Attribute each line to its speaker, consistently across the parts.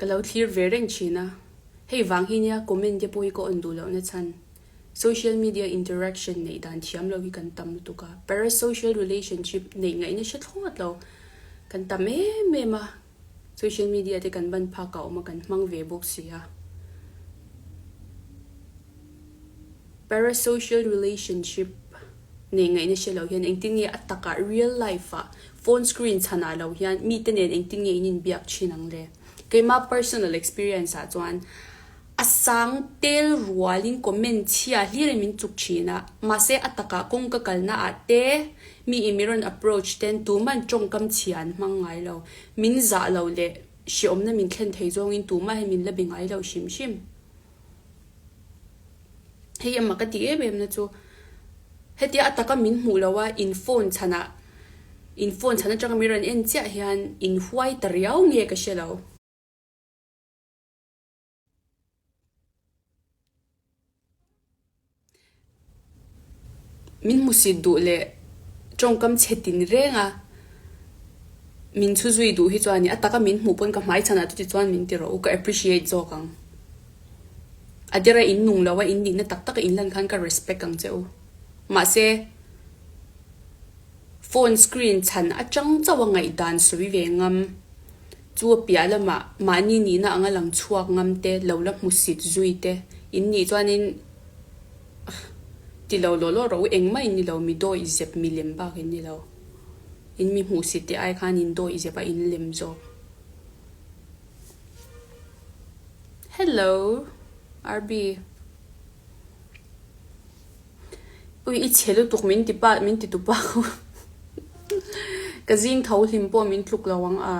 Speaker 1: Ka lo thlir ve reng thin a, hei vang hi nia comment te pawh hi ka on duh lohna chhan. Social media interaction neih dan thiam lo hi kan tam lutuk a, parasocial relationship neih ngaihna hre thlawt lo kan tam em em a, social media te kan ban phak a awm a kan hmang ve bawk si a. Parasocial relationship nei ngaihna hre lo hian engtin nge a takah real life ah phone screen chhanah lo hian mite nen engtin nge in inbiak thin ang le? Keimah personal experience ah chuan a sang tel rualin comment chhia hlir in min chuk thin a, mahse a takah kawng ka kalna ah te mi in mi rawn approach ten tuman tawngkam chhia an hmang ngai lo, min zah lo leh hreawmna min thlen thei zawngin tumah hi min la be ngai lo hrim hrim. Hei emaw ka ti em em na chu hetia a taka min hmuh loh a in phone chhanah in phone chhan atanga min rawn en chiah hian in huai ta riau nge ka hre lo. Min hmusit duh leh tawngkam chhe tin reng a, min chhu zui duh hi chuan a taka min hmuh pawn ka hmai chhanah chuti chuan min ti rawh u, ka appreciate zawk ang. A dera in nung lo a, in nihna tak taka in lan khan ka respect ang che u. Mahse, phone screen chhan atang chauh a ngaihdan sawi ve ngam, chu a piah lamah mahni nihna anga lang chhuak ngam te, lo la hmusit zui te in nih chuanin, Ti lo law law rawh u, engmah in ni lo, mi dawi zep mi lem bak in ni lo. In mi hmuhsit te ai khan in dawi zep a in lem zawk. Hello RB. Ui i chhe lutuk min ti pa min ti tu pa khu. Ka zing tho hlim pawh min tluk lo ang a.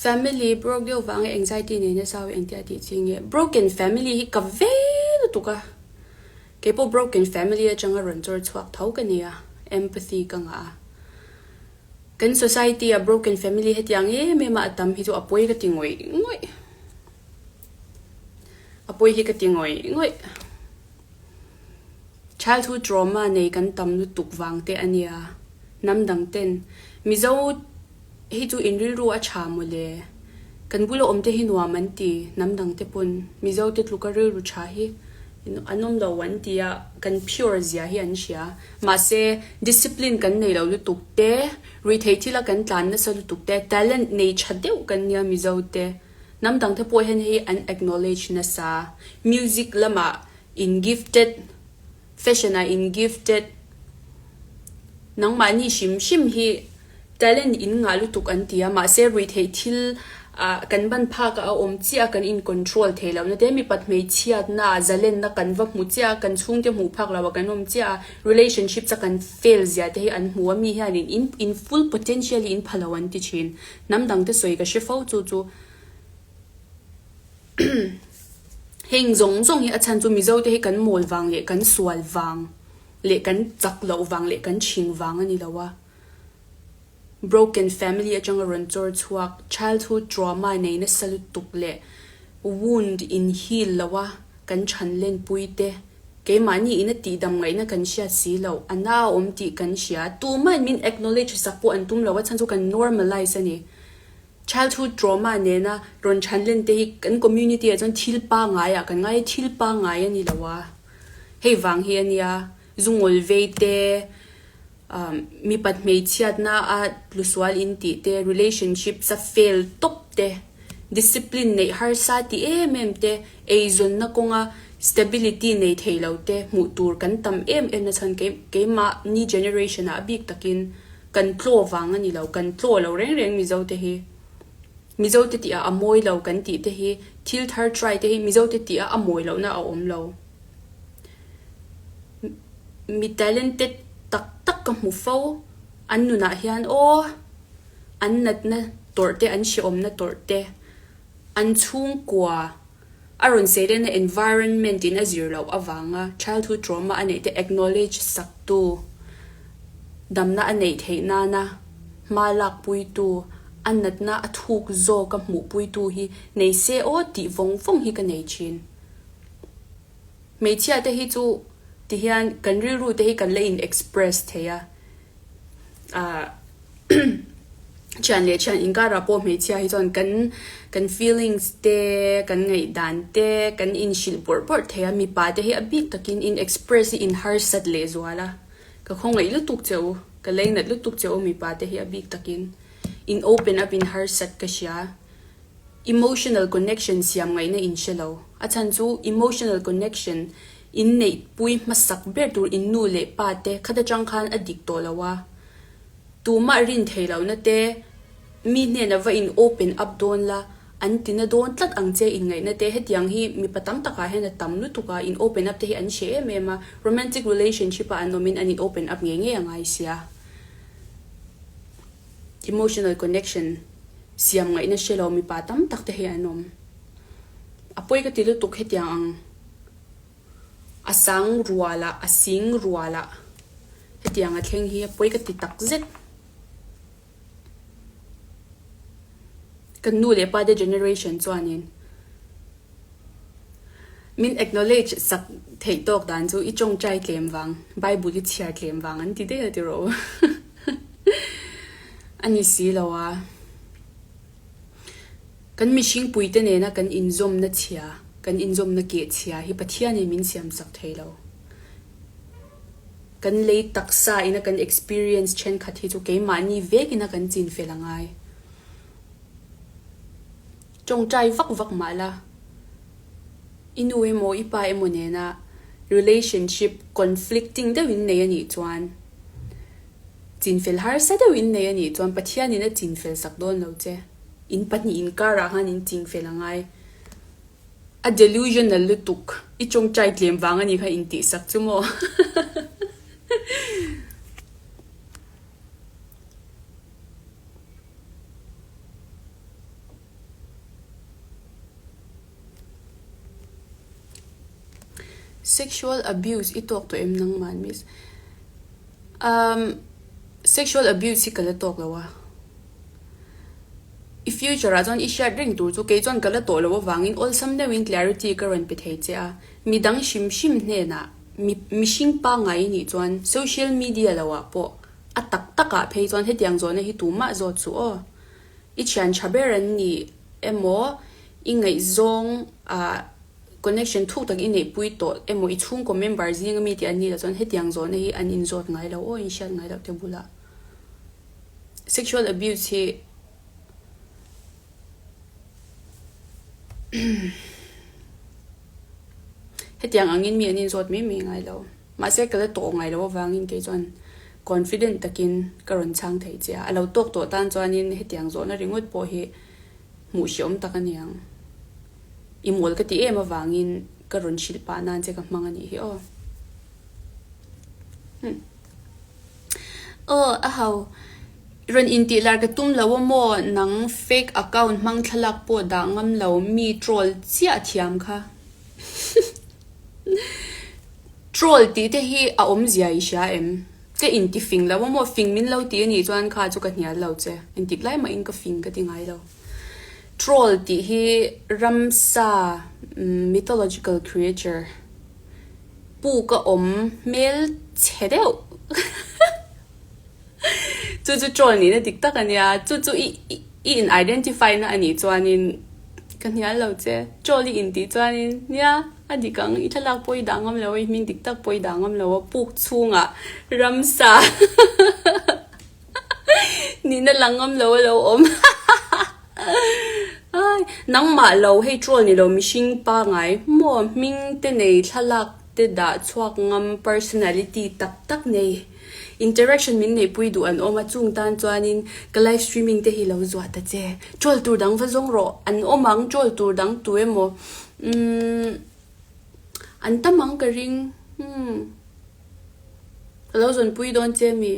Speaker 1: Family broke deuh vanga anxiety nei nasa ho engtia tih chi nge? Broken family hi ka ve lutuk a, keipawh broken family atanga rawn chawr chhuak tho ka nia, empathy ka ngah a. Kan society a broken family hetiang em em a a tam hi chu a pawi ka ti ngawih ngawih. A pawi hi ka ti ngawih ngawih. Childhood trauma nei kan tam lutuk vang te a nia. Hnam dang ten Mizo hi chu in rilru a tha mawle. Kan bula awm te hi nuam an ti hnam dang te pawn Mizo te tluka rilru tha hi an awm lo an ti a, kan pure zia hi an hria. Mahse discipline kan nei lo lutuk te, ruihtheih thila kan tlan nasa lutuk te, talent nei tha deuh kan nia Mizo te. Hnam dang te pawh hian hei an acknowledge nasa. Music lamah in gifted, fashion ah in gifted, nangmahni hrim hrim hi talent in ngah lutuk an ti a, mahse ruihtheih thil ah kan ban phak ah a awm chiah a kan in control thei lohna te, mipat hmeichhiatna ah zalenna kan va hmu chiah a, kan chhungte hmuh phak loh ah kan awm chiah a, relationships a kan fail zia te hi an hmu a, mi hianin in in full potential hi in pha lo an ti thin. Hnam dangte sawi ka hre fo chu chu heng zawng zawng hi a chhan chu Mizo te hi kan mawl vang leh kan sual vang leh kan chak loh vang leh kan chhing vang a ni lo a. Broken family atanga rawn chawr chhuak, childhood trauma nei nasa lutuk leh wound in heal lo a kan chhan lenpui te Keimahni ina tihdam ngaihna kan hriat si loh, a na a awm tih kan hria. Tumahin min acknowledge sak pawh an tum lo, a chhan chu kan normalise a ni. Childhood trauma nena rawn chhan len te hi kan community ah chuan thil pangngai ah kan ngai a, thil pangngai a ni lo a. Hei vang hi a nia, zungawl vei te, Mipat hmeichhiatna a tlusual in tih te, relationships a fail tawp te, discipline neih harsa ti em em te, eizawnna kawnga stability nei thei lo te hmuh tur kan tam em em na chhan keimahni generation ah a bik takin kan tlaw vang a ni lo, kan tlaw lo reng reng Mizo te hi. Mizo te tih ah a mawi lo kan tih te hi, thil thar try te hi Mizo te tih ah a mawi lohna a awm lo. Mi talented tak tak ka hmu fo, an nunah hian aw an natna tawrh te, an hrehawmna tawrh te, an chhungkua a rawn seilenna environment in a zir loh avanga childhood trauma a neih te acknowledge sak tu, damna a neih theih nana hma lak puitu, a natna a thuk zawka hmuh puitu hi nei se aw tih vawng vawng hi ka nei thin. Hmeichhia te hi chu ti hian kan rilru te hi kan la in express thei a. Ah thian leh thian inkarah pawh hmeichhia hi chuan kan kan feelings te kan ngaihdan te kan inhrilh bawrh bawrh thei a, mipa te hi a bik takin in express hi in harsat leh zual a, ka khawngaih lutuk che u, ka leinat lutuk che u mipa te hi a bik takin in open up in harsat ka hria. Emotional connection siam ngaihna in hre lo. A chhan chu emotional connection in neih pui hmasak ber tur in nu leh pa te khat atang khan a dik tawh lo a. Tumah rin thei lohna te mi hnena va in open up dawn la, an ti na dawn tlat ang che in ngaihna te hetiang hi mipa tam takah hian a tam lutuk a, in open up te hi an hre em em a, romantic relationship ah an awmin an in open up ngei ngei a ngai sia. Emotional connection siam ngaihna hre lo mipa tam tak te hi an awm. A pawi ka ti lutuk hetiang ang a sang rual ah a sing rual ah hetiang a thleng hi a pawi ka ti tak zet. Kan nu leh pa te generation chuanin min acknowledge sak theih tawk dan chu i tawngtai tlem vang, Bible i chhiar tlem vang an ti daih a ti rawh u. A ni si lo a. Kan mihring puite nena kan inzawmna chhia, kan inzawmna keh chhia hi Pathianin min siam sak thei lo. Kan lei taksa ina kan experience thenkhat hi chu keimahni vekina kan chin fel a ngai. Tawngtai vak vak mah la, i nu emaw i pa emaw nena relationship conflicting deuhin nei a nih chuan, chinfel harsa deuhin nei a nih chuan Pathianin a chinfel sak dawn lo che. In pahnih inkarah khan in chingfel a ngai. A delusional lutuk, i tawngtai tlem vang a nih kha intihsak chu maw? Sexual abuse i tawk tawh em nangman miss? Umm sexual abuse hi ka la tawk lo a. I future ah chuan i hriat reng tur chu kei chuan ka la tawh lo avangin awlsam deuhin clarity ka rawn pe thei che a. Midang hrim hrim hnenah mi mihring pangngai i nih chuan social media lo ah pawh A tak takah phei chuan hetiang zawhna hi tumah zawt suh aw. I thian tha ber an ni emaw, i ngaihzawng ah connection thuk tak i neihpui tawh emaw, i chhungkaw member zinga mi tih an nih loh chuan hetiang zawhna hi an inzawt ngai lo aw, in hriat ngai loh te bulah. Sexual abuse hi hetiang angin mi an inzawt mai mai ngai lo. Mahse ka la tawh ngai loh avangin kei chuan confident takin ka rawn chhang thei che a, a lo tawk tawh tan chuanin hetiang zawhna ringawt pawh hi hmuh hreawm tak a ni ang. I mawl ka ti em avangin ka rawn hrilh pah nan che ka hmang a nih hi aw. Umm. Aw a ho. Rawn intih lar ka tum lo a maw nang fake account hmang thlalak pawh dah ngam lo mi troll chiah thiam kha. Troll tih te hi a awmzia i hria em? Ka inti fing lo a maw? Fing min lo ti a nih chuan kha chu ka hnial lo che. Engtik lai mahin ka fing ka ti ngai lo. Troll tih hi ramsa, mythological creature, puk a awm hmel chhe deuh. Chu chu troll nihna dik tak a nia, chu chu i i in identify na a nih chuanin ka hnial lo che, troll i intih chuanin nia a dik ang, i thlalak pawh i dah ngam lo a, i hming dik tak pawh i dah ngam lo a, puk chhungah ramsa nihna lang ngam lo a lo awm ai nangmah lo hei troll ni lo mihring pangai maw hming te nei thlalak te dah chhuak ngam personality tak tak nei. Interaction min neihpui duh an awm a, chung tan chuanin ka live streaming te hi lo zuah ta che. Troll tur dang va zawng rawh, an awm ang troll tur dang tu emaw umm an tam ang ka ring umm ka lo zawnpui dawn che mi.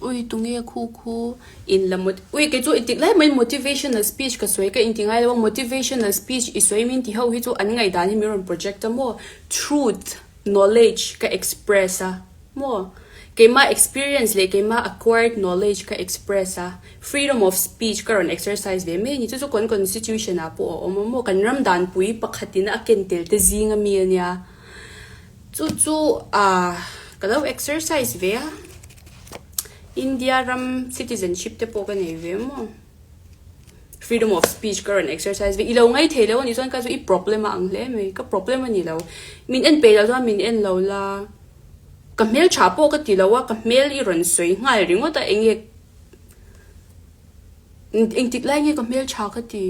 Speaker 1: Ui tunge khu khu in la mot ui kei chu intik lai mai motivational speech ka sawi ka inti ngai lo a motivational speech i sawi min ti ho hi chu an ngaihdan hi min rawn project a maw truth knowledge ka express a maw. Keimah experience leh keimah acquired knowledge ka express a, freedom of speech ka rawn exercise ve mai a ni. Chu chu kan constitution ah pawh a awm a maw? Kan ram danpui pakhatin a ken tel te zing ami a nia. Chu chu ah ka lo exercise ve a, India ram citizenship te pawh ka nei ve maw? Freedom of speech ka rawn exercise ve. I lo ngai thei lo a nih chuan ka chu i problem a ang hle mai. Ka problem a ni lo. Min en peih loh chuan min en lo la. Ka hmel tha pawh ka ti lo a, ka hmel i rawn sawi nghal ringawt a, eng nge engtik lai nge ka hmel tha ka ti?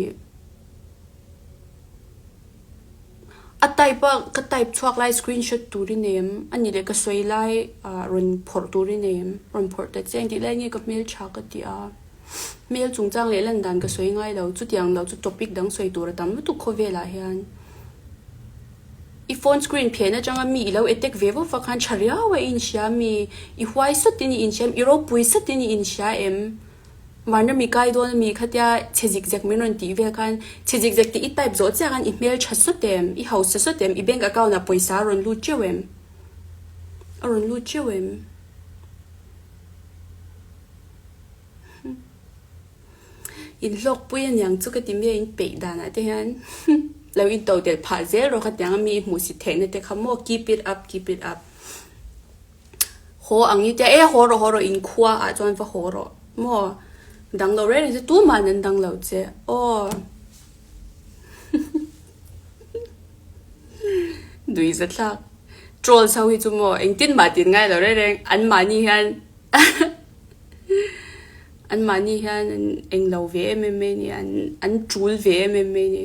Speaker 1: A type a ka type chhuak lai screenshot tur i nei em? A nih leh ka sawi lai ah rawn phawrh tur i nei em? Rawn phawrh ta che engtik lai nge ka hmel tha ka ti a? Hmel chungchang leh lan dan ka sawi ngai lo, chutiang lo chu topic dang sawi tur a tam lutuk khawvelah hian. I phone screen phen atanga mi i lo attack ve vawk vak khan tha riau a i inhria mi? I huai satin i inhria em? I ropui satin i inhria em? Vanram i kai dawn ami khatia chhe zik zek min rawn tih vel khan chhe zik zek tih i type zawh chiah khan i hmel tha sawt em? I hausa sawt em? I bank account ah pawisa a rawn lut teuh em? A rawn lut teuh em? Inhlawkpui aniang chu ka ti mai a in peih danah te hian lo in to tel phah zel rawh khatiang a mi i hmuhsit theihna te kha maw keep it up keep it up haw ang i tia e haw rawh haw rawh inkhua ah chuan va haw rawh maw dang lo reng reng che tuman an dang lo che aw Duiza thlak trolls ho hi chu maw engtin mah tin ngai lo reng reng an mahni hian An mahni hian an englo ve em em mai a ni, an an tul ve em em mai a ni.